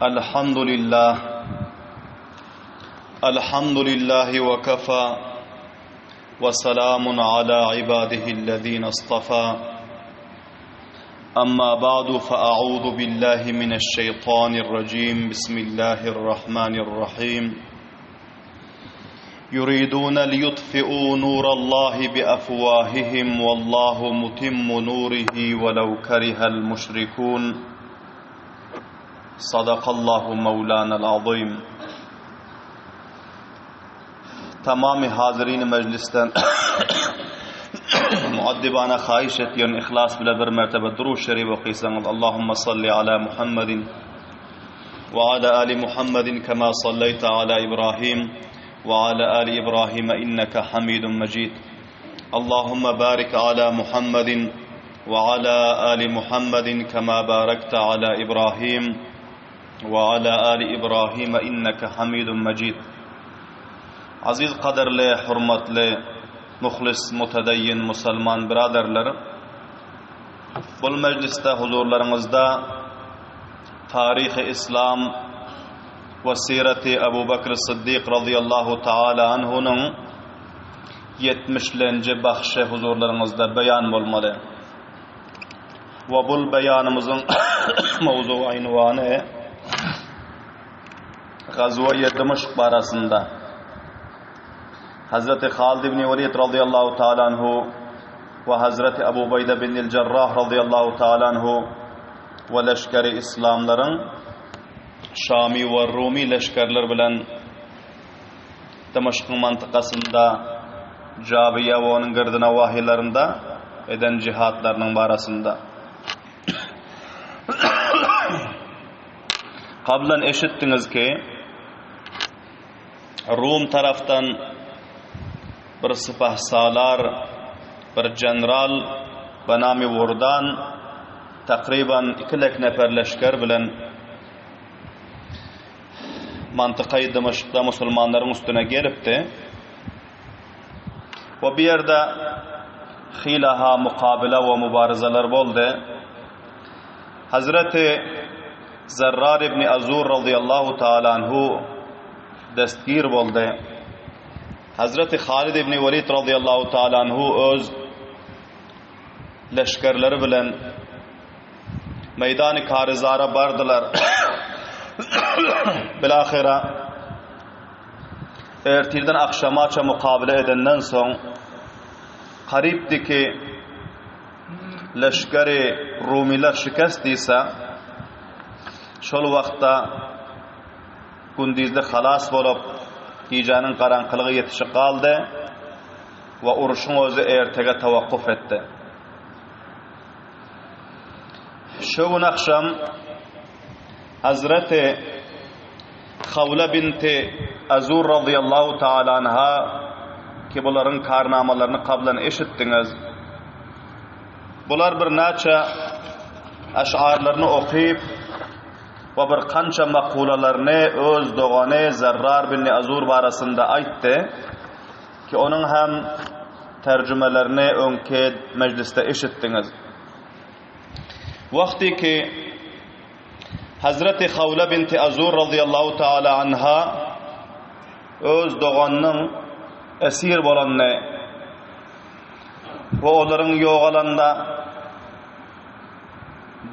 الحمد لله الحمد لله وكفى وسلام على عباده الذين اصطفى أما بعد فأعوذ بالله من الشيطان الرجيم بسم الله الرحمن الرحيم يريدون ليطفئوا نور الله بأفواههم والله متم نوره ولو كره المشركون صدق الله مولانا العظيم Tamamy hazyryny mejlisden muaddibana haýyş etýän yhlas bile bir mertebe durud şerif okysaňyz Allahumma salli ala Muhammedin we ala ali Muhammedin kema sallaýta ala Ibrahim we ala ali Ibrahim inneke Hamidun Mejid Allahumma barik ala Muhammedin we ala ali Muhammedin kema barakta ala Ibrahim we ala ali Ibrahim inneke Hamidun Mejid Aziz gadyrly, hormatly, muhlis, mutedeyyin musulman byraderler! Bul mejlisde huzurlaryňyzda Taryhy Islam we Sireti Abu Bekr Siddik razyýallahu taala anhunyň ýetmişlenji bahşy huzurlaryňyzda beýan bolmaly. We bul beýanymyzyň mowzugy-ynwany Gazwa-i Dymyşk barasynda. Hazreti Halid ibn Welid razyýallahu taala anhu we Hazreti Abu Ubeýde bin el-Jarrah razyýallahu taala anhu we leşgeri islamlaryň Şami we Rumi leşgerler bilen Dymyşkyň mantykasynda Jabiýa we onuň girdi-nawahilerinde eden jihatlarynyň barasynda. Kablan eşitdiňiz ki, Rum tarafdan bir sypahsalar, bir general Banami Wurdan takryban iki lek nefer leşger bilen mantykaýy Dymaşkda musulmanlaryň üstüne gelipdi. We bu ýerde hylaha mukabele we mubaryzalar boldy. Hazreti Zerrar ibn Azur razyýallahu taala anhu destgir boldy. Hazreti Halid ibn Welid razyýallahu taala anhu öz leşgerleri bilen meýdany Karizara bardylar. Bilahyra ertirden akşamaça mukabele edenden soň garypdy ki leşgeri rumylar şikest diýse, şol wagtda gündizde halas bolup, gijäniň garaňkylygy ýetişip galdy we urşuň özi ertege tawakkuf etdi. Şu gün akşam Hazreti Hawla binti Azur razyýallahu taala anha ki bularyň karnamalaryny kablan eşitdiňiz. Bular birnäçe aşarlaryny okyp we bir kança makulalaryny öz dogany Zerrar bin Azur barasynda aýtdy ki onuň hem terjümelerini öňki mejlisde eşitdiňiz. Wagty ki Hazreti Hawla binti Azur razyýallahu taala anha öz doganynyň esir bolanyny we olaryň ýogalanda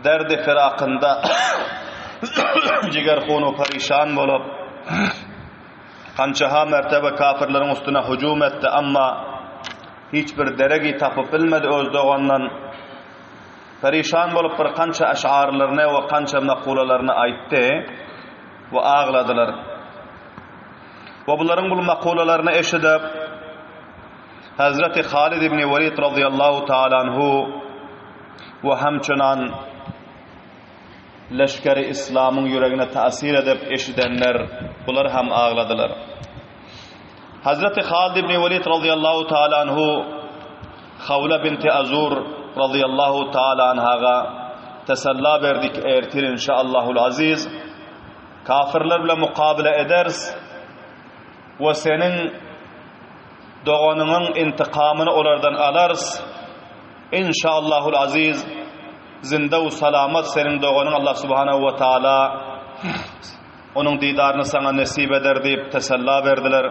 derdi firakynda jigerhunu perişan bolup kançaha mertebe kafirleriň üstüne hüjüm etdi, amma hiç bir deregi tapyp bilmedi öz doganyndan. Perişan bolup bir kança eşarlaryny we kança makulalaryny aýtdy we agladylar. We bularyň bul makulalaryny eşidip, Hazreti Halid ibn Welid razyýallahu taala anhu we hemçenan leşgeri islamyň ýüregine täsir edip eşidenler bular hem agladylar. Hazreti Halid ibn Welid razyýallahu taala anhu Hawla binti Azur razyýallahu taala anhaga tesella berdi ki ertir inşaallahul aziz kafirler bilen mukabele ederis we seniň doganyňyň intikamyny olardan alarys inşaallahul aziz zinde we salamat seniň doganyň Allah subhanahu we taala. onuň didaryny saňa nesip eder diýip tesella berdiler.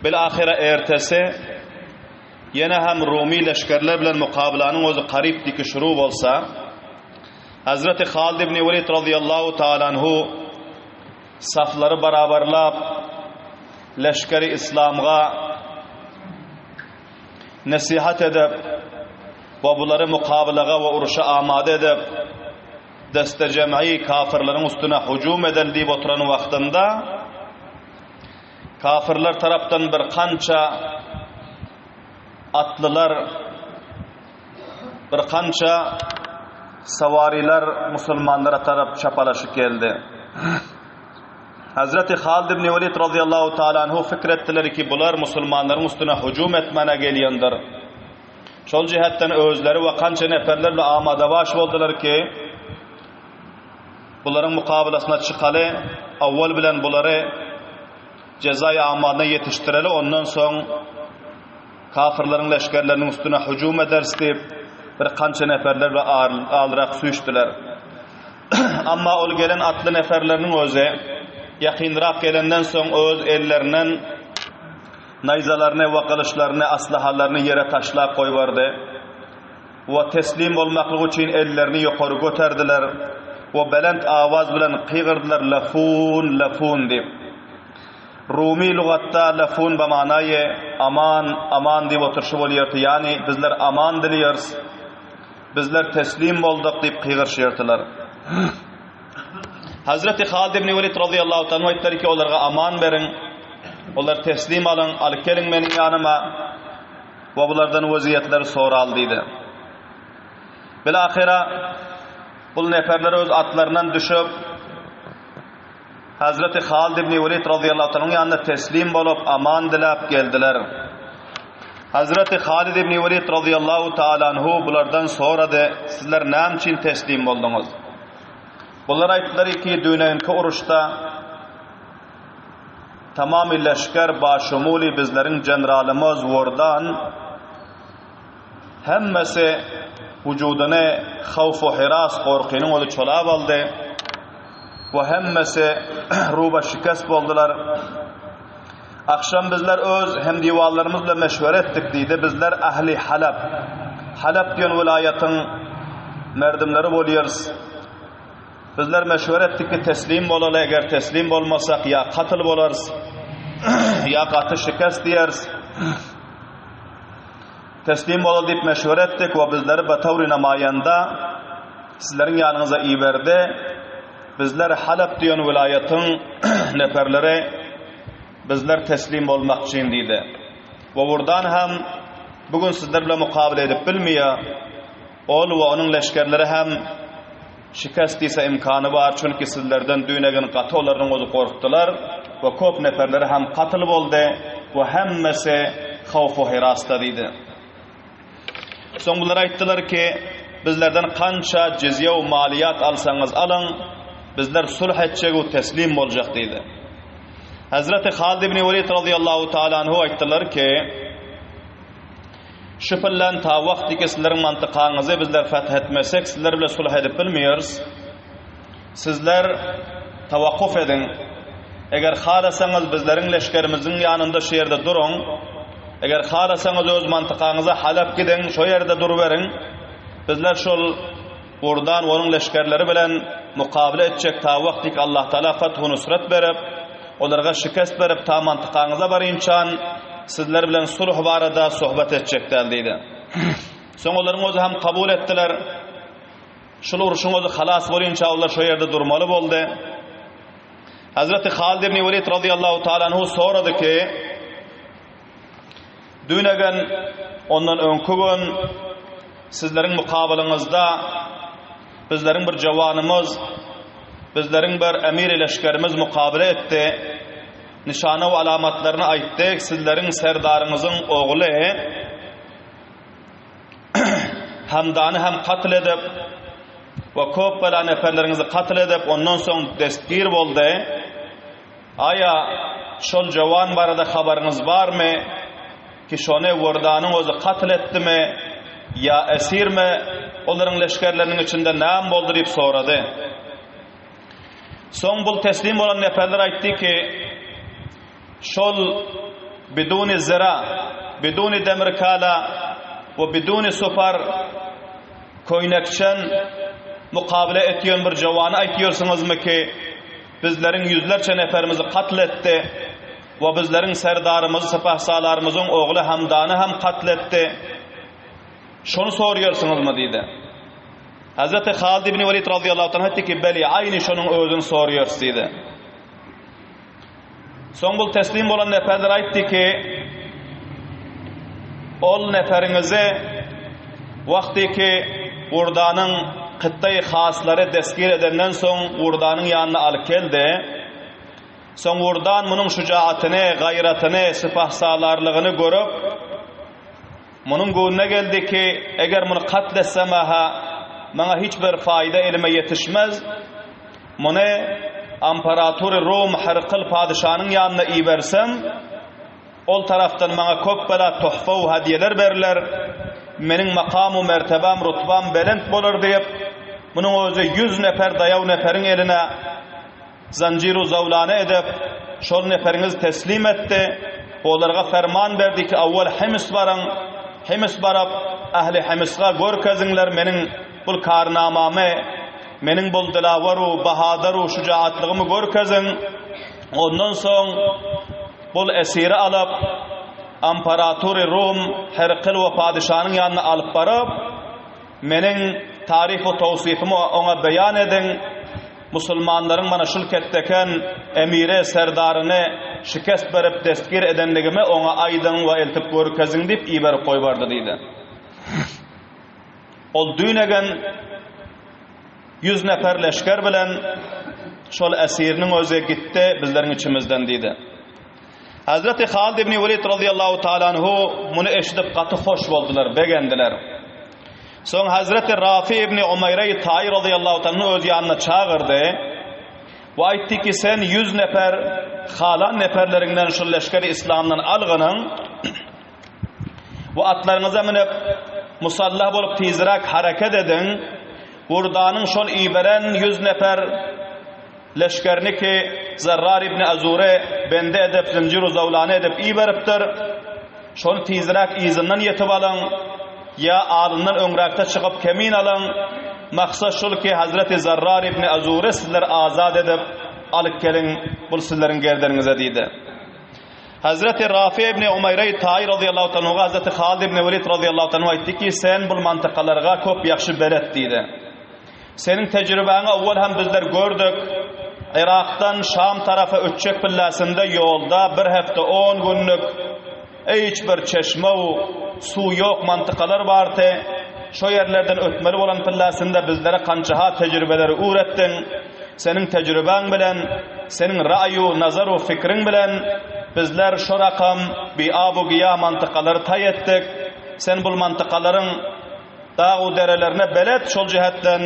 Bil-ahyra ertesi ýene hem Rumy leşgerler bilen mukabylanyň özi garyp diki şuru bolsa, Hazreti Halid ibn Welid razyýallahu taala anhu saflary barabarlap leşgeri islamga nesihat edip we bulary mukabylaga we uruşa amada edip deste-jem'i kafirleriň üstüne hüjüm edeli diýip oturan wagtynda kafirler tarapdan bir kança atlylar bir kança sawarylar musulmanlara tarap çapalaşyp geldi. Hazreti Halid ibn Welid radıyallahu taala anhu fikir etdiler ki bular musulmanlaryň üstüne hüjüm etmäne gelýändir. Şol jihetden özleri we kança neferler bilen amadabaş boldular ki, bularyň mukabylasyna çykaly, awwal bilen bulary jezaý amalyna ýetişdireli, ondan soň kafirleriň leşgerleriniň üstüne hüjüm ederis diýip, bir kança neferler bilen alrak süýşdüler. Amma ol gelen atly neferleriniň özi ýakynrak gelenden soň öz ellerinden naýzalaryny we gylyçlaryny, aslahalaryny ýere taşlap goýberdi we teslim bolmaklyk üçin ellerini ýokary göterdiler we belent awaz bilen gygyrdylar, Lefun, lefun diýip. Rumy lugatda lefun bamanaýy aman, aman diýip oturyşy bolýardy, ýagny bizler aman dileýäris. Bizler teslim bolduk diýip gygyryşýardylar. Hazreti Halid ibn Welid razyýallahu taala aýtdylar ki, olarga aman beriň. Olar teslim alyň, alyp geliň meniň ýanyma we bulardan weziýetleri soral diýdi. Bilahyra bul neferler öz atlaryndan düşüp Hazreti Halid ibn Welid razyýallahu taala ýanyna teslim bolup, aman diläp geldiler. Hazreti Halid ibn Welid razyýallahu taala anhu bulardan sorady, Sizler näme üçin teslim bolduňyz? Bular aýtdylar ki, düneýinki uruşda tamamy leşger başumuly bizleriň generalymyz Wordan Hemmesi wujudyny howf-u hiras gorkynyň özi çolap aldy we hemmesi ruba şikest boldular. Akşam bizler öz hemdiwarlarymyz bilen meşwere etdik diýdi. Bizler ähli Halap, Halap diýen welaýatyň merdimleri bolýarys. Bizler meşwere etdik ki teslim bolaly, eger teslim bolmasak ýa katyl bolarys, ýa gaty şikest diýeris. Teslim bolaly diýip meşwere etdik we bizleri betawry namaýanda sizleriň ýanyňyza iberdi. Bizler Halap diýen welaýatyň neperleri, bizler teslim bolmakçyn diýdi. We Wurdan hem bu gün sizler bilen mukabele edip bilmeýär. Ol we onuň leşgerleri hem Şikest diýse imkany bar, çünki sizlerden düýnegin gaty olaryň özi gorkdular we köp neperleri hem katyl boldy we hemmesi howf-u hirasda diýdi. Soň bular aýtdylar ki, bizlerden kança jizýe we maliýat alsaňyz alyň, bizler sulh etjek we teslim boljak diýdi. Hazreti Halid ibn Welid razyýallahu taala anhu aýtdylar ki, Şu pyllan ta wagtyky sizleriň mantykaňyzy bizler feth etmesek, sizler bilen sulh edip bilmeýäris. Sizler tawakkuf ediň. Eger halasaňyz bizleriň leşgerimiziň ýanynda şu ýerde duruň. Eger halasaňyz öz mantykaňyza Halap gidiň, şo ýerde duruberiň. Bizler şol Urdan we onuň leşgerleri bilen mukabele etjek ta wagtyk Allah Taala feth-u nusret berip, olarga şikest berip ta mantykaňyza barynçan sizler bilen sulh barada sohbet etjek däl diýdi. Soň olaryň özi hem kabul etdiler. Şul urşuň özi halas bolynça olar şo ýerde durmaly boldy. Hazreti Halid ibn Welid radıyallahu taala anhu sorady ki, Düýnegen, ondan öňki gün sizleriň mukabylyňyzda bizleriň bir jawanymyz, bizleriň bir emir-i leşgerimiz mukabele etdi. Nyşana we alamatlaryny aýtdy. Sizleriň serdaryňyzyň ogly Hamdany hem katl edip we köp bela neferleriňizi katl edip, ondan soň destgir boldy. Aýa, şol jowan barada habaryňyz barmy, ki şony Wordanyň özi katl etdimi, ýa esirmi, olaryň leşgerleriniň içinde näme boldy diýip sorady. Soň bul teslim bolan neperler aýtdy ki, Şol biduni zira, biduni demir kala we biduni sopar köýnekçen mukabele etýän bir jowany aýtýarsyňyzmy ki, bizleriň ýüzlerçe neperimizi katl etdi we bizleriň serdarymyzy sypahsalarymyzyň ogly Hamdany hem katl etdi. Şony soraýarsyňyzmy diýdi. Hazreti Halid ibn Welid razyýallahu anh aýtdy ki, Beli, aýny şonuň özüni soraýarys diýdi. Soň bul teslim bolan neperler aýtdy ki, Ol neferiňizi wagty ki Urdanyň kytdaýy haslary destgir edenden soň Urdanyň ýanyna alyp geldi. Soň Urdan munuň şujaatyny, gaýratyny, sypahsalarlygyny görüp, Munuň göwnüne geldi ki, eger muny katl etsem-ä-hä, maňa hiç bir faýda elime ýetişmez. Muny Amparatury Rum Hyrkyl padyşanyň ýanyna ibersem, ol tarapdan maňa köp bela tohfa we hediýeler berler, meniň makam-u mertebäm, rutbam belent bolar diýip, munuň özi ýüz neper daýaw neperiň eline Zanjir-u zawlany edip, şol neperiňizi teslim etdi. Olarga ferman berdi ki, Awwal Hims baryň, Hims baryp, ähli Himsga görkeziňler meniň bul karnamamy, meniň bul dilawar-u, bahadyr-u şujaatlygymy görkeziň. Ondan soň bul esiri alyp, amparatury Rum Herkyl we padyşanyň ýanyna alyp baryp, Meniň taryf-u towsyfymy oňa beýan ediň, musulmanlaryň mana şul ketdeken emiri, serdaryny şikest berip destgir edenligimi oňa aýdyň we eltip görkeziň diýip iberip goýbardy diýdi. Ol düýnegen ýüz nefer leşger bilen şol esiriniň özi gitdi bizleriň içimizden diýdi. Hazreti Halid ibn Welid razyýallahu taala anhu muny eşidip gaty hoş boldular, begendiler. Soň Hazreti Rafi ibn Umaýraýy Taý razyýallahu taala anhu öz ýanyna çagyrdy we aýtdy ki, sen 100 nefer halan neferleriňden şu leşgeri islamdan algynyň we atlaryňyza münüp musallah bolup tizräk hereket ediň. Burdanyň şol iberen 100 nefer Leşgerini ki, Zerrar ibn Azure bendi edip, zynjyr-u zawlany edip iberipdir. Şony tizräk yzyndan ýetip alyň, ýa alyndan öňräkde çykyp kemin alyň. Maksat şul ki, Hazreti Zerrar ibn Azure sizleri azat edip, alyp geliň, bul sizleriň gerdeniňize diýdi. Hazreti Rafi ibn Umaýraý Taý razyýallahu taala anhuga Hazreti Halid ibn Welid razyýallahu taala anhu aýtdy ki, sen bul mantykalarga köp ýagşy belet diýdi. Seniň tejribäňi owwal hem bizler gördük. Yrakdan Şam tarapa ötjek pilläsinde ýolda bir hepde on günlük hiç bir çeşme u suw ýok mantykalar bardy. Şo ýerlerden ötmeli bolan pilläsinde bizlere kançaha tejribeleri üwretdiň. Seniň tejribäň bilen, seniň ra'ý u nazar u fikriň bilen bizler şo rakam bi ab u giýa mantykalary taý etdik. Sen bul mantykalaryň Dag-u derelerine belet şol jähetden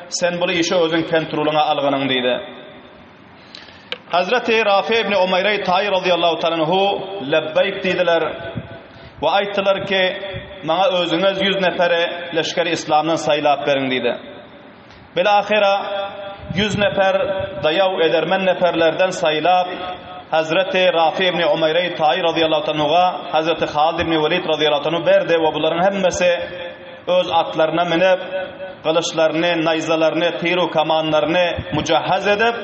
sen bul işi özüň kentrulyňa algynyň diýdi. Hazreti Rafi ibn Umaýraý Taý razyýallahu taala anhu lebbeýk diýdiler we aýtdylar ki, maňa özüňiz ýüz neperi leşgeri islamdan saýlap beriň diýdi. Bilahyra ýüz nefer daýaw edermen neferlerden saýlap, Hazreti Rafi ibn Umaýraý Taýy razyýallahu anhuga Hazreti Halid ibn Welid razyýallahu anhu berdi we bularyň hemmesi öz atlaryna münüp, gylyçlaryny, naýzalaryny, tir-u kamanlaryny mujahhaz edip,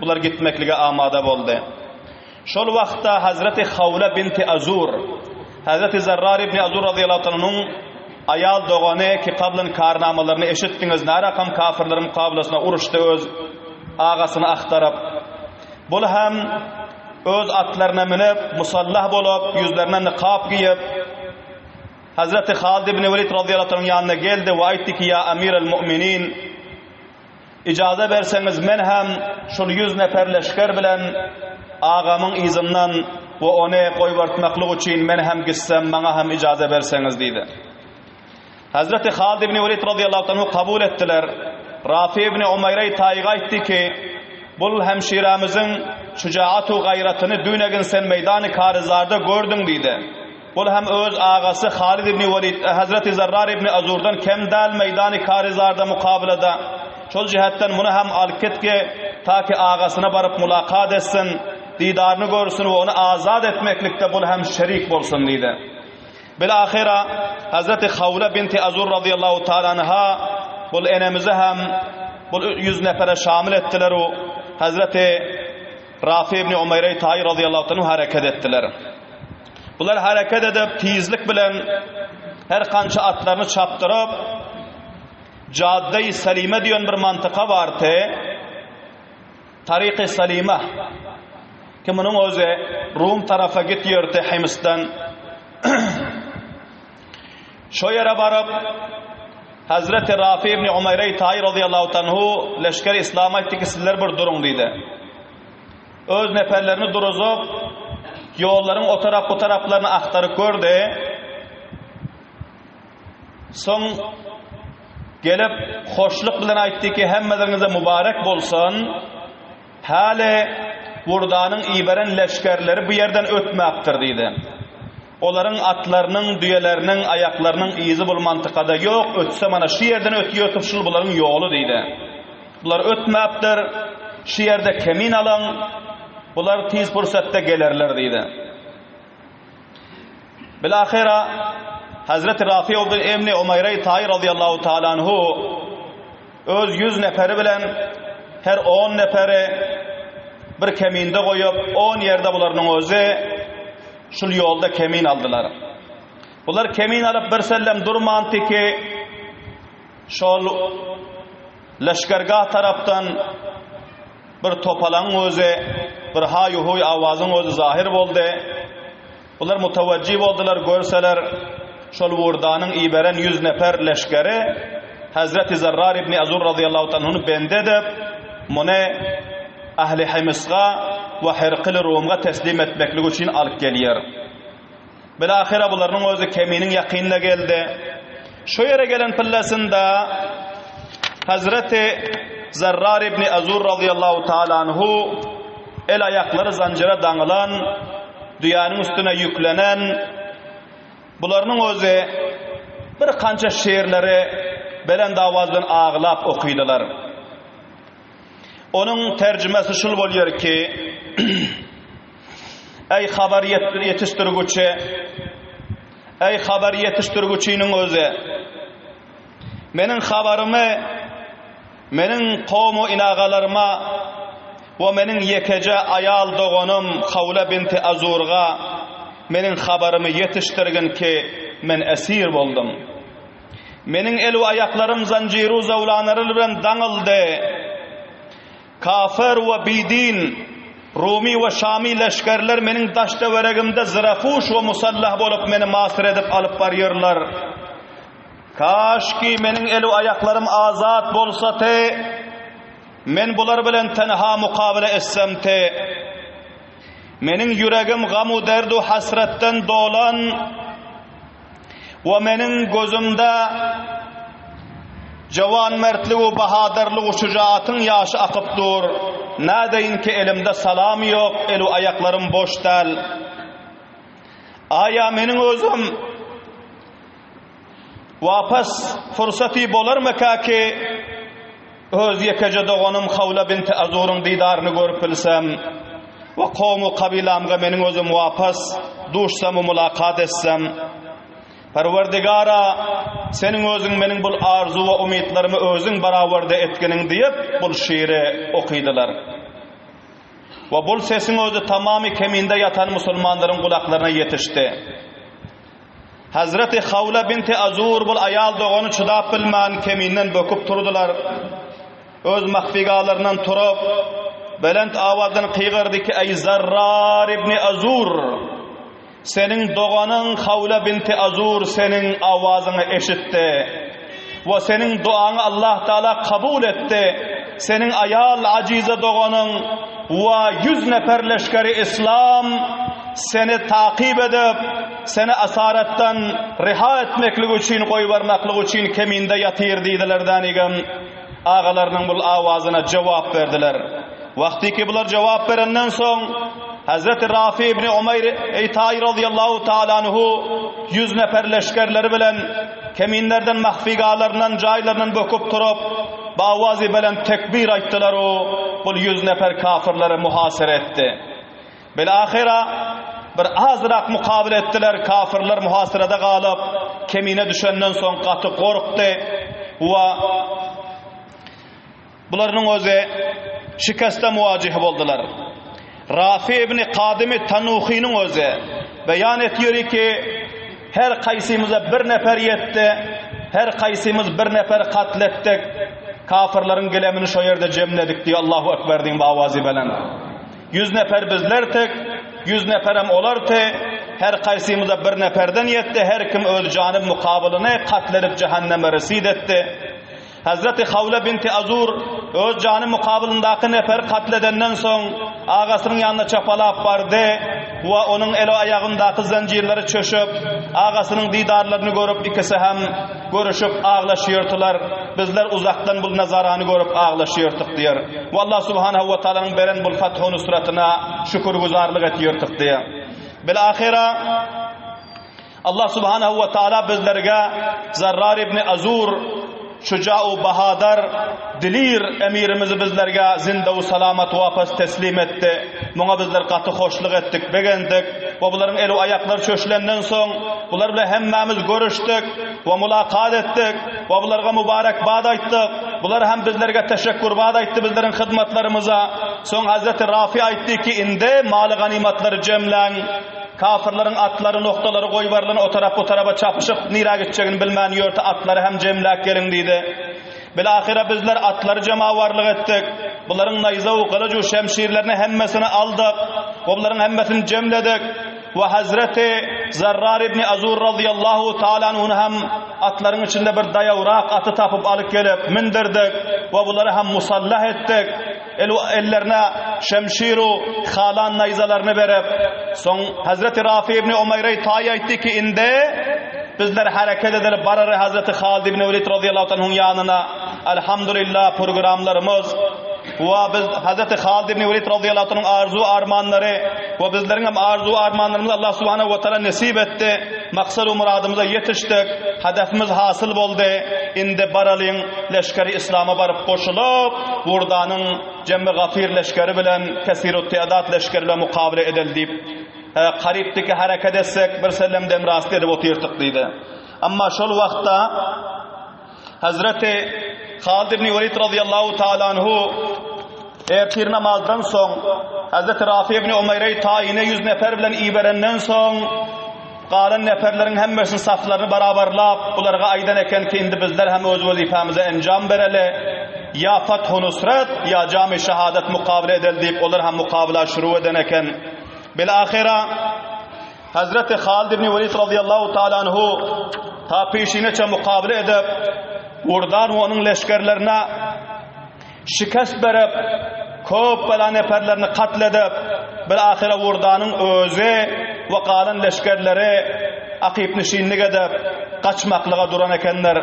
bular gitmeklige amada boldy. Şol wagtda Hazreti Hawla binti Azur, Hazreti Zarrar ibn Azur razyýallahu anhunyň aýal dogany ki kablyn karnamalaryny eşitdiňiz, närakam kafirleriň mukabylasyna uruşdy öz agasyny agtaryp. Bul hem öz atlaryna münüp, musallah bolup, ýüzlerine nykap geýip, Hazreti Halid ibn Welid razyýallahu anhunyň ýanyna geldi we aýtdy ki, ýa Amiral Mu'minin, Ijaza berseňiz men hem şul ýüz nefer leşger bilen agamyň yzyndan we ony goýbertmeklik üçin men hem gitsem maňa hem ijaza berseňiz diýdi. Hazreti Halid ibn Welid razyýallahu anhu kabul etdiler. Rafi ibn Umaýraý Taýyga aýtdy ki, Bul hemşirämiziň şujaat u gaýratyny düýnegin sen meýdany Karyzarda gördüň diýdi. Ol hem öz agasy Halid ibn Welid, Hazreti Zarrar ibn Azurdan kem däl meýdany Karyzarda mukabylada. Şol jähetden muny hem alyp git ki, ta ki agasyna baryp mulakat etsin, didaryny görsün we ony azat etmeklikde bul hem şerik bolsun diýdi. Bilahyra Hazreti Hawla binti Azur razyýallahu taala anha bul enemizi hem bul 100 nefere şamil etdiler u Hazreti Rafi ibn Umeýre Taý razyýallahu anhu hereket etdiler. Bular hereket edip tizlik bilen her kança atlaryny çapdyryp Jadde-i Salime diýen bir mantyka bardy. Taryky Salima ki munuň özi Rum tarapa gitýärdi Himsden. Şo ýere baryp Hazreti Rafi ibn Umaýra Taý razyýallahu anhu leşger İslam aýtdy ki sizler bir duruň diýdi. Öz neferlerini duruzyp ýollaryň o tarap bu taraplaryny agtaryp gördi. Soň gelip, hoşluk bilen aýtdy ki, Hemmeleriňize mübarek bolsun! Häli Wurdanyň iberen leşgerleri bu ýerden ötmäpdir diýdi. Olaryň atlarynyň, düýeleriniň, aýaklarynyň yzy bul mantykada ýok, ötse mana şu ýerden ötýärdi, şul bularyň ýoly diýdi. Bular ötmäpdir, şu ýerde kemin alyň, bular tiz pursatda gelerler diýdi. Bilahyra Hazreti Rafi ibn Umaýra Taý razyýallahu taala anhu öz 100 neferi bilen her 10 neferi bir keminde goýup, 10 ýerde bularynyň özi şul ýolda kemin aldylar. Bular kemin alyp bir sellem durman tiki şol leşgergah tarapdan Bir topalaňyň özi, bir haý-huý awazyň özi zahyr boldy. Bular mutawajjy boldular, görseler, şol Wurdanyň iberen ýüz neper leşgeri Hezreti Zerrar ibn Azur razyýallahu anhuny bendi edip, muny Ähli Himsga we Hirkili Rumga teslim etmeklik üçin alyp gelýär. Bilahyra bularynyň özi keminiň ýakynyna geldi. Şu ýere gelen pillesinde Hazreti Zerrar ibn Azur razyýallahu taala anhu el aýaklary zanjyra daňylan, düýäniň üstüne ýüklenen bularynyň özi bir kança şeýrleri belent awaz bilen aglap okydylar. Onuň terjimesi şul bolýar ki, Eý habar ýetişdirgüçi, eý habar ýetişdirgüçiniň özi, meniň habarymy meniň kowmu inagalaryma we meniň ýekeje aýal doganym Hawla binti Azurga meniň habarymy ýetişdirgin ki, men esir boldum. Meniň el we aýaklarym zanjyru zawlanary bilen daňyldy. Kafir we bidin, Rumy we Şamy leşgerler meniň daş-töweregimde zirapuş we musallah bolup meni masir edip alyp barýarlar. Kaşki meniň el we aýaklarym azat bolsady, men bular bilen tenha mukabele etsemdi. Meniň ýüregim gam-u derd-u hasratdan dolan, We meniň gözümde jawanmertlik we bahadyrlyk şujaatyň ýaşy akyp dur. Nädeýin ki elimde salam ýok, el-u aýaklarym boş däl. Aýa meniň özüm wapas fursaty bolarmyka ki Öz ýekeje doganym Hawla binti Azuryň didaryny görüp bilsem we kowmy kabylamga meniň özüm wapas duşsam we mulakat etsem, Perwerdigara, Seniň özüň meniň bul arzuw we umytlarymy özüň barabarda etginiň diýip, bul şyry okydylar. We bul sesiň özi tamamy keminde ýatan musulmanlaryň gulaklaryna ýetişdi. Hazreti Hawla binti Azur bul aýal dogany çydap bilmän keminden böküp turdular. Öz mahfigalaryndan turup, belent awazdan gygyrdy ki, Eý Zarrar ibni Azur! Seniň doganyň Hawla binti Azur seniň awazyňy eşitdi we seniň duaňy Allah Taala kabul etdi. Seniň aýal ajize doganyň we ýüz nefer leşgeri Islam seni takyp edip, seni asaratdan riha etmeklik üçin, goýbermaklyk üçin keminde ýatyr diýdiler dänigem, agalarynyň bul awazyna jogap berdiler. Wagtyky bular jogap berenden soň, Hazreti Rafi ibn Umaýr Eýtaý razyýallahu taala anhu 100 nefer leşgerleri bilen keminlerden mahfigalaryndan, jaýlaryndan böküp turup, Bawazy belent tekbir aýtdylar-u. bul ýüz nefer kafyrlary muhasara etdi. Bil-ahyra bir azrak mukabyl etdiler, kafyrlar muhasarada galyp, kemine düşenden soň gaty gorkdy we Bularynyň özi şikeste muwajih boldular. Rafi ibn Kadymy Tanuhynyň özi beýan etýär ki, her kaýsymyza bir nefer ýetdi, her kaýsymyz bir nefer katl etdik, kafyrlaryň gilemini şo ýerde jemledik diýip Allahu Ekber diýip awazy belent. Ýüz nefer bizlertik, ýüz neferem olarty, her kaýsymyza bir neferden ýetdi, her kim öz janyb mukabylyny katl edip jähenneme resid etdi. Hezreti Hawla binti Azur öz jany mukabylyndaky neferi katl edenden soň, agasynyň ýanyna çapalap bardy we onuň el-aýagyndaky zynjyrlary çöşüp, agasynyň didarlaryny görüp, ikisi hem görüşip aglaşýardylar. Bizler uzakdan bul nazarany görüp aglaşýardyk diýer. We Allah subhanahu we taalanyň beren bul fathu nusratyna şükürgüzarlyk etýärdik diýer. Bil-ahyra Allah subhanahu we taala bizlerge Zarrar ibn Azur şuja u bahadar dilir emirimizi bizlerge zinde u salamat wapas teslim etdi. Muňa bizler gaty hoşluk etdik, begendik we bularyň el u aýaklary çöşülenden soň bular bilen hemmämiz görüşdik we mulakat etdik we bularga mübarek bad aýtdyk. Bular hem bizlerge teşekkür bad aýtdy bizleriň hyzmatlarymyza. Soň Hazreti Rafi aýtdy ki indi maly ganymatlary jemläň. Kafyrlaryň atlary noktalary goýbarylan o tarap bu taraba çapyşyp, nirä gitjegini bilmän ýörte atlary hem jemläp geliň diýdi. Bilahyra bizler atlary jemawarlyk etdik. Bularyň naýza-u gylyj-u şemşirlerini hemmesini aldyk we bularyň hemmesini jemledik we Hazreti Zarrar ibni Azur razyýallahu taala anhuny hem atlaryň içinde bir daýawrak aty tapyp alyp gelip mindirdik we bulary hem musallah etdik. El ellerine şemşir-u halan naýzalaryny berip, soň Hazreti Rafi ibn Umaýra Taý aýtdy ki, indi bizler hereket edeli barary Hazreti Halid ibn Welid razyýallahu anhuň ýanyna. Elhamdülillah programlarymyz we biz Hazreti Halid ibn Welid razyýallahu anhuň arzuw armanlary we bizleriň hem arzuw armanlarymyzy Allah subhanahu we taala nesip etdi. Maksat-u myradymyza ýetişdik. Hedefimiz hasyl boldy. Indi baralyň Leşgeri Yslama baryp goşulyp, Wurdanyň Jemmi Gafir leşgeri bilen Kesirut-Tedat leşgeri bilen mukabele edeli diýip, garypdyky hereket etsek, bir sellem demrasty edip otyrdyk diýdi. Emma şol wagtda Hazreti Halid ibn Welid razyýallahu taala anhu ertir namazdan soň Hazreti Rafi ibn Umaýraý Taýyna 100 nefer bilen iberenden soň Galan neperleriň hemmesini saflaryny barabarlap, bularga aýdan eken ki, indi bizler hem öz wezipämize enjam bereli, ýa fathu nusrat, ýa jamy şahadat mukabele edeli diýip, olar hem mukabela şuru eden eken. Bil-ahyra, Hazreti Halid ibn Welid razyýallahu taala anhu ta peşineçe mukabele edip, Urdan we onuň leşgerlerine Şikest berip, köp bela neperlerini katl edip, bilahyra Wurdanyň özi we galan leşgerleri akypnişinlik edip, gaçmaklyga duran ekenler.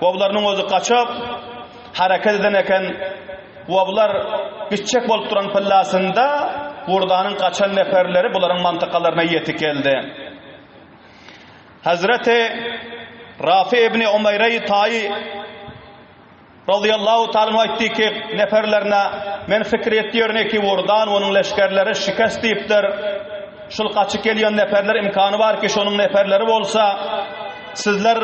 We bularynyň özi gaçyp, hereket eden eken. We bular gitjek bolup duran pyllasynda Wurdanyň gaçan neperleri bularyň mantykalaryna ýetip geldi. Hazreti Rafi ibn Umaýraý Taýy Razyýallahu taala anhu aýtdy ki, neferlerine, Men pikir etýärin ki, Wurdan we onuň leşgerleri şikest diýipdir. Şul gaçyp gelýän neferler imkany bar ki, şonuň neferleri bolsa, sizler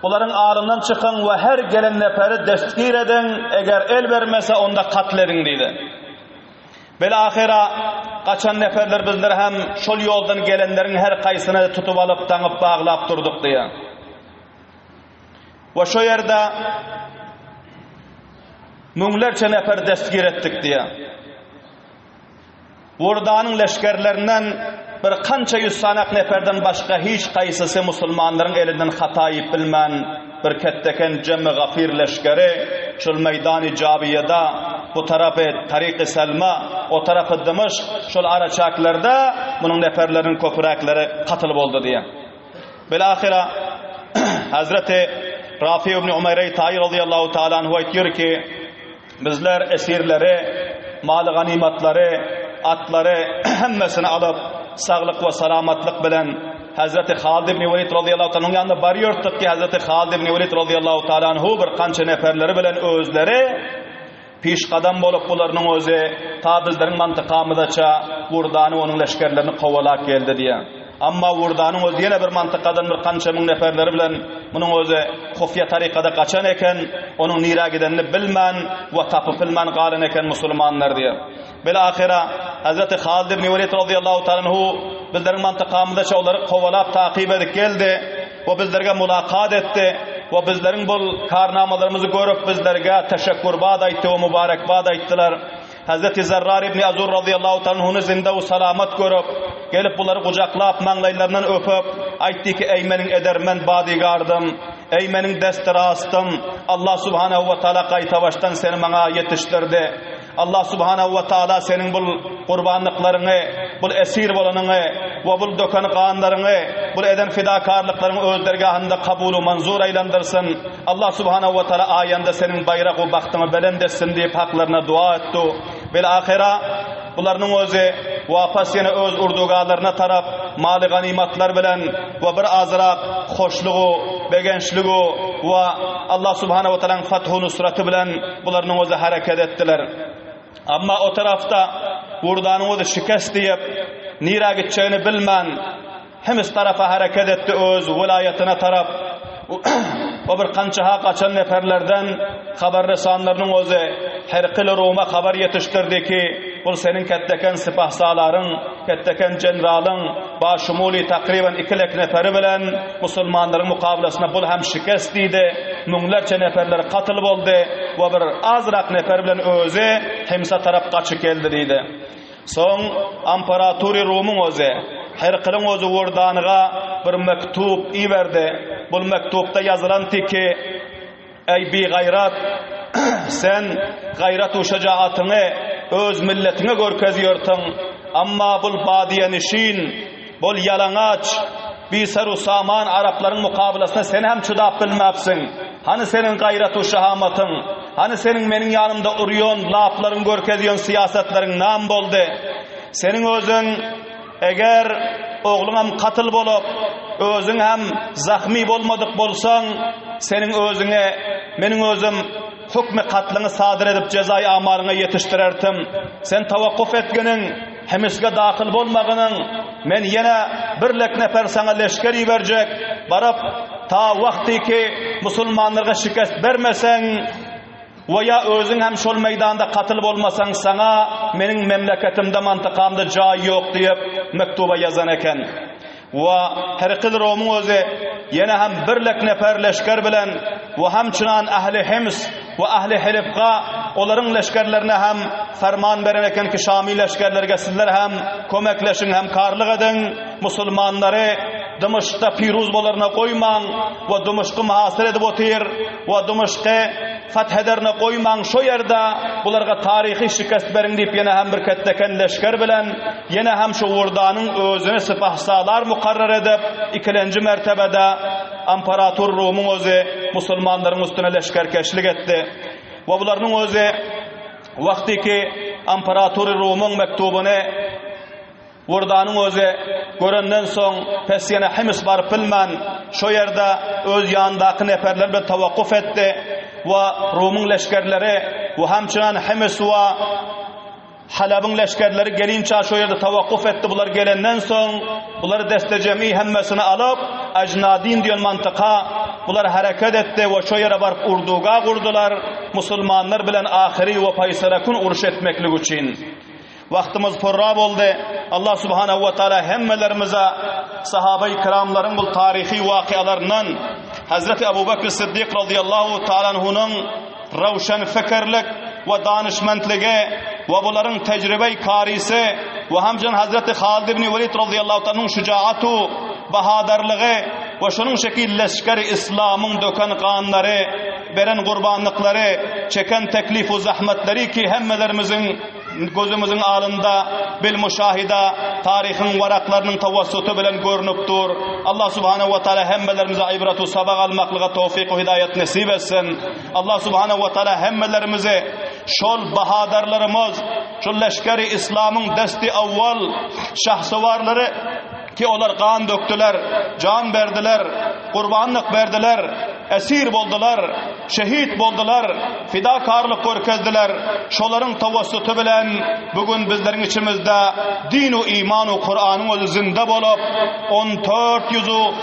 bularyň aryndan çykyň we her gelen neferi destgir ediň, eger el bermese, onda katl ediň diýdi. Bilahyra, gaçan neferler bizler hem şol ýoldan gelenleriň her kaýsyny tutup alyp, daňyp baglap durduk diýýär. We şo ýerde müňlerçe nefer destgir etdik diýýär. Wurdanyň leşgerlerinden bir kança ýüz sanak neferden başga hiç haýsysy musulmanlaryň elinden hata iýip bilmän bir ketdeken jemi gafir leşgeri şol meýdany Jabyýada bu tarapy Taryky Selma o tarapy Dymyşk şol araçäklerde munuň neferleriniň köpüräkleri katyl boldy diýýär. Bilahyra Hazreti Rafi ibn Umaýra Taýy razyýallahu taala anhu aýtýar ki, bizler esirleri, maly ganymatlary, atlary hemmesini alyp, saglyk we salamatlyk bilen Hazreti Halid ibn Welid razyýallahu taala anhuň ýanyna barýardyk ki, Hazreti Halid ibn Welid razyýallahu taala anhu bir kança neferleri bilen özleri. Pişgadam bolup bularynyň özi ta bizleriň mantykamyzaça Wurdany onuň leşgerlerini kowalap geldi diýýär. Amma Wurdanyň özi ýene bir mantykadan bir kança müň neperleri bilen munuň özi hufiýa tarykada gaçan eken, onuň nirä gidenini bilmän we tapyp bilmän galan eken musulmanlar diýýär. Bil-ahyra, Hezreti Halid ibn Welid razyýallahu taala anhu bizleriň mantykamyzdaça olary kowalap takyp edip geldi we bizlerge mulakat etdi we bizleriň bul karnamalarymyzy görüp bizlerge teşekkurbad aýtdy we mübarekbad aýtdylar. Hezreti Zerrar ibn Azur razyýallahu taala anhuny zinde we salamat görüp, gelip bulary gujaklap maňlaýlaryndan öpüp, aýtdy ki, Eý meniň edermen badigardym, eý meniň desti rastym, Allah subhanehu we taala gaýtabaşdan seni maňa ýetişdirdi. Allah subhanahu we taala seniň bul gurbanlyklaryňy, bul esir bolanyňy we bul döken ganlaryňy, bul eden fidakarlyklaryňy öz dergahynda kabul we manzur aýlandyrsyn. Allah subhanahu we taala aýanda seniň baýrak we bagtyňy belent etsin diýip haklaryna dua etdi. Bil ahyra bularynyň özi wapas ýene öz urdugalaryna tarap maly ganymatlar bilen we bir azrak hoşlugu, begençligu we Allah subhanahu we taalaň fathu nusraty bilen Bularynyň özi hereket etdiler. Amma o tarapda Wurdanyň özi şikest diýip, nirä gitjegini bilmän, Hims tarapa hereket etdi öz welaýatyna tarap. O bir kançaha gaçan neperlerden habarresanlarynyň özi Herkil Ruma habar ýetişdirdi ki, bul seniň ketdeken sipahsalaryň, ketdeken jeneralyň başumuly takryban iki lek neperi bilen Musulmanlaryň mukabylasynda bul hem şikest diýdi, müňlerçe neperleri katyl boldy we bir azrak neper bilen özi Himsa tarap gaçyp geldi diýdi. Soň Amparatury Rumyň özi, Herkiliň özi Wurdanyga bir mektup iberdi. Bul mektupda ýazylandy ki, Eý bigaýrat, sen gaýrat-u şejaatyňy öz milletiňe görkezýärsiň, amma bul badiýenişin, bul ýalaňaç, biser-u saman araplaryň mukabylasynda sen hem çydap bilmäpsiň. Hany seniň gaýrat-u şahamatyň? Hany seniň meniň ýanymda urýan laplaryň, görkezýän syýasatlaryň nam boldy? Seniň özüň Eger ogluňam katyl bolup, özüň hem zahmy bolmadyk bolsaň, seniň özüňe meniň özüm hukmy katlyňy sadyr edip jezaý amalyňa ýetişdirerdim. Sen tawakkuf etginiň, Himisge dahyl bolmagynyň, men ýene bir lek nefer saňa leşger iberjek, baryp, ta wagtyky musulmanlarga şikest bermeseň, We ýa özüň hem şol meýdanda katyl bolmasaň saňa meniň memleketimde mantykamda jaý ýok diýip mektuba ýazan eken. We Herkil Romyň özi ýene hem bir lek nefer leşger bilen we hemçinan ähli Hims we ähli Helebga olaryň leşgerlerine hem ferman beren eken ki Şamy leşgerlerge sizler hem kömekleşiň hemkarlyk ediň musulmanlary Dymyşkda piruz bolaryna goýmaň we Dymyşky muhasyr edip otyr we Dymyşky fath ederine goýmaň şo ýerde bularga taryhy şikest beriň diýip ýene hem bir ketdeken leşger bilen ýene hem şu Wurdanyň özüni sypahsalar mukarrar edip ikilenji mertebede amparatur Rumyň özi musulmanlaryň üstüne leşgerkeşlik etdi we bularynyň özi wagtyky amparatur Rumyň mektubyny Wurdanyň özi görenden soň, pes ýene Hims baryp bilmän, şo ýerde öz ýanyndaky neperler bilen tawakkuf etdi we Rumyň leşgerleri we hemçinan Hims we Halabyň leşgerleri gelinçä şo ýerde tawakkuf etdi. Bular gelenden soň, bulary deste-jem'i hemmesini alyp, Ajnadin diýen mantyka bular hereket etdi we şo ýere baryp urduga gurdular, musulmanlar bilen ahyry we paýsalakun uruş etmeklik üçin. Wagtymyz purra boldy. Allah subhanahu we taala hemmelerimize sahabeý kiramlaryň bul taryhy wakyalaryndan Hazreti Abu Bekr Siddik radiyallahu taala anhunyň röwşen fikirlik we danyşmentligi we bularyň tejribe karisi we hemjen Hazreti Halid ibn Welid radiyallahu taala anhunyň şujaatu bahadarlygy we şonuň şekil leşgeri islamyň döken ganlary beren gurbanlyklary çeken teklif we zahmetleri ki hemmelerimiziň Gözümiziň alynda bil muşahida taryhyň waraklarynyň tawassuty bilen görnüp dur. Allah subhanahu we taala hemmelerimize ibrat we sabak almaklyga towfik we hidaýat nesip etsin. Allah subhanahu we taala hemmelerimizi şol bahadarlarymyz, şol leşgeri islamyň desti awwal şahsywarlary ki olar gan dökdüler, jan berdiler, gurbanlyk berdiler. esir boldular, şehit boldular, fidakarlyk görkezdiler. Şolaryň tawassuty bilen bu gün bizleriň içimizde din-u iman-u Kuranyň özi zinde bolup, on dört ýüz-u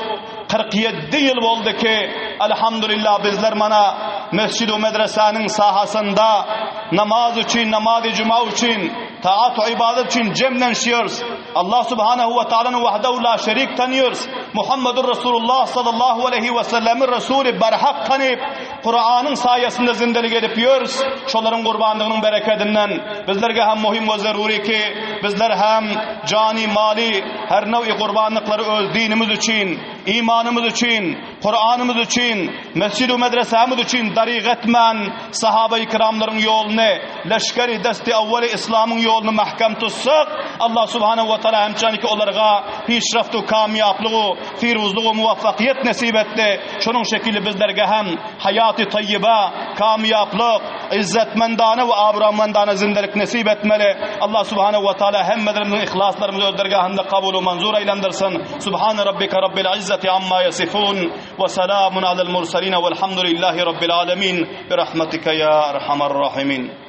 47 ýyl boldy ki, elhamdülillah bizler mana mesjid-u medresäniň sahasynda namaz üçin, namazy juma üçin, taat u ibadet üçin jemlenşýäris. Allah subhanahu we taalany wahdahu la şerik tanýarys. Muhammedur Resulullah sallallahu aleýhi we sellemi Resuly berhak tanyp, Kuranyň saýasynda zindelik edip ýörüs. Şolaryň gurbanlygynyň berekedinden bizlerge hem muhim we zerury ki, bizler hem jany, maly, her new'i gurbanlyklary öz dinimiz üçin, imanymyz üçin, Kuranymyz üçin, mesjid-u medresämiz üçin daryg etmän, sahaba-i kiramlaryň ýoluny, leşgeri desti awwali islamyň ýoluny mähkem tutsak, Allah subhanahu we taala hemçaniki olarga pişraft-u kamýaplyg-u, firuzlyg-u muwaffakyýet nesip etdi. Şonuň şekilli bizlerge hem haýaty taýýyba, kamýaplyk, izzetmendana we abraýmandana zindelik nesip etmeli. Allah subhanahu we taala hemmelerimiziň yhlaslarymyzy öz dergahynda kabul we manzur aýlandyrsyn. Subhane rabbike rabbil izzati amma ýasifun we salamun alel murselin welhamdulillahi rabbil alemin. Bi rahmetike ýa erhamer rahimin.